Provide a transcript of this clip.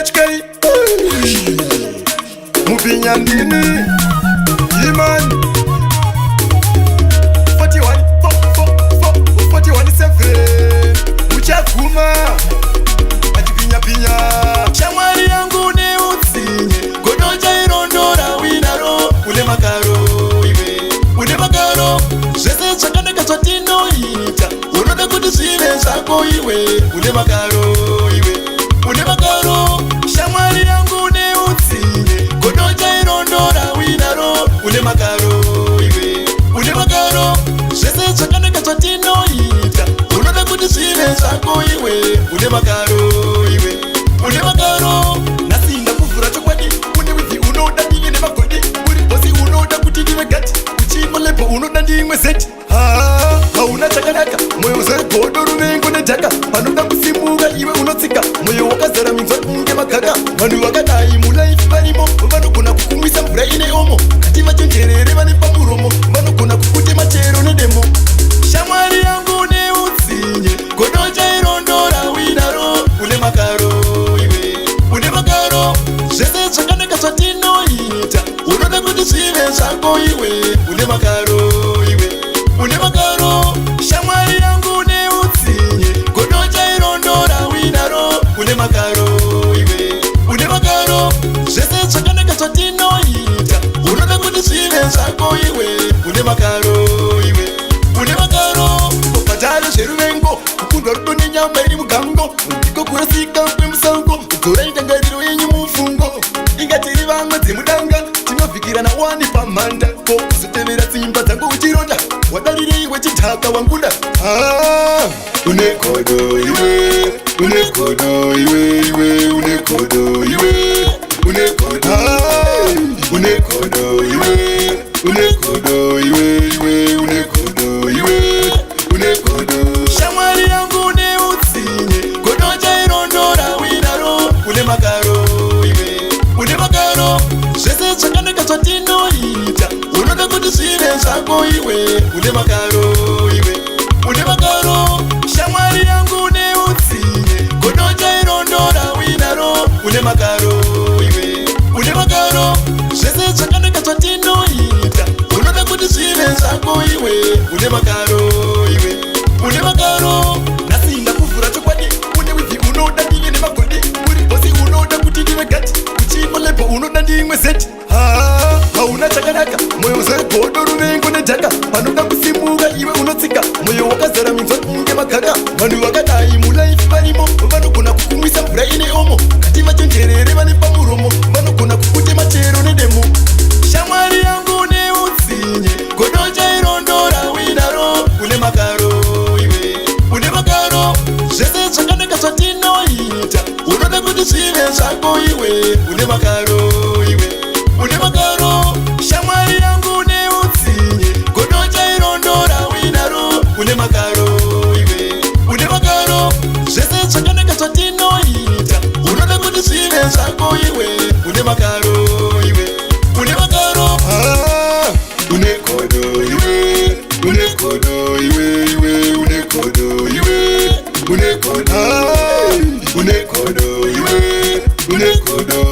HK Mubhinya ndini Iman 41 4 4 4 41 7 Uchaguma Achibhinya-bhinya. Shamwari yangu neutsinye, godo chairondora uinaro. Une makaro iwe, une makaro. Zvese zvakanaka zvatinoita unoda kuti zvive zvako iwe. Une makaro iwe, une makaro. Shamwari yangu neutsinye, godo chairondora uinaro. Une makaro iwe, une makaro. Zvese zvakanaka zvatinoita unoda kuti zvive zvako iwe. Une makaro iwe, une makaro. Nhasi ndakuvhura chokwadi. Une weave, unoda ndive nemagodi. Uri boss, unoda kuti ndive gati. Uchimalepo unoda ndimwe zeti. Hauna chakanaka, mwoyo uzere godo, ruvengo nedhaka. Panoda kusimuka iwe unotsika, mwoyo wakazara minzwa kunge makaka. Vanhu vakadai mulife varimo, vanogona kukumwisa mvura ine omo. Ngativachenjerere, vane pamuromo, vanogona kukutema chero nedemo. Shamwari yangu neutsinye, godo chairondora uinaro. Une makaro iwe, une makaro. Zvese zvakanaka zvatinoita unoda kuti zvive zvako iwe. Une makaro iwe, une makaro. Shamwari yangu neutsinye, godo chairondora uinaro. Une makaro iwe, une makaro. Zvese zvakanaka zvatinoita unoda kuti zvive zvako iwe. Une makaro iwe, une makaro. Bhadhara zveruvengo, kukundwa rudo nenyama iri mugango, ndiko kurasika kwemusango. Dzorai ndangariro yenyu mufungo. Inga tiri vamwe dzemudanga, tinovhikirana wani pamhanda. Ko kuzotevera tsimba dzangu uchironda, wadarirei wechidhaka wanguda? Ah, une godo iwe, une godo iwe, iwe une godo iwe, une godo. Ah, une godo iwe, une godo iwe, iwe une godo iwe, une godo. Shamwari yangu neutsinye, godo chairondora uinaro. Une makaro iwe, une makaro. Zvese zvakanaka zvatinoita unoda kuti zvive zvako iwe. Une makaro iwe, une makaro. Shamwari yangu neutsinye, godo chairondora uinaro. Une makaro iwe, une makaro. Zvese zvakanaka zvatinoita unoda kuti zvive zvako iwe. Une makaro iwe, une makaro. Nhasi ndakuvhura chokwadi. Une weave, unoda ndive nemagodi. Uri boss, unoda kuti ndive gati. Uchimalepo unoda ndimwe zeti. Hauna chakanaka, mwoyo uzere godo, ruvengo nedhaka. Panoda kusimuka iwe unotsika, mwoyo wakazara minzwa kunge makaka. Vanhu vakadai mulife varimo, vanogona kukumwisa mvura ine omo. Ngativachenjerere, vane pamuromo, vanogona kukutema chero nedemo. Shamwari yangu neutsinye, godo chairondora uinaro. Une makaro iwe, une makaro. Zvese zvakanaka zvatinoita unoda kuti zvive zvako iwe. Une makaro iwe, une makaro. Shamwari yangu neutsinye, godo chairondora uinaro. Une makaro iwe, une makaro. Zvese zvakanaka zvatinoita unoda kuti zvive zvako iwe. Une makaro iwe, une makaro. Ah, une godo iwe, une godo iwe, iwe une godo iwe, une godo. Ah, une godo iwe, une godo.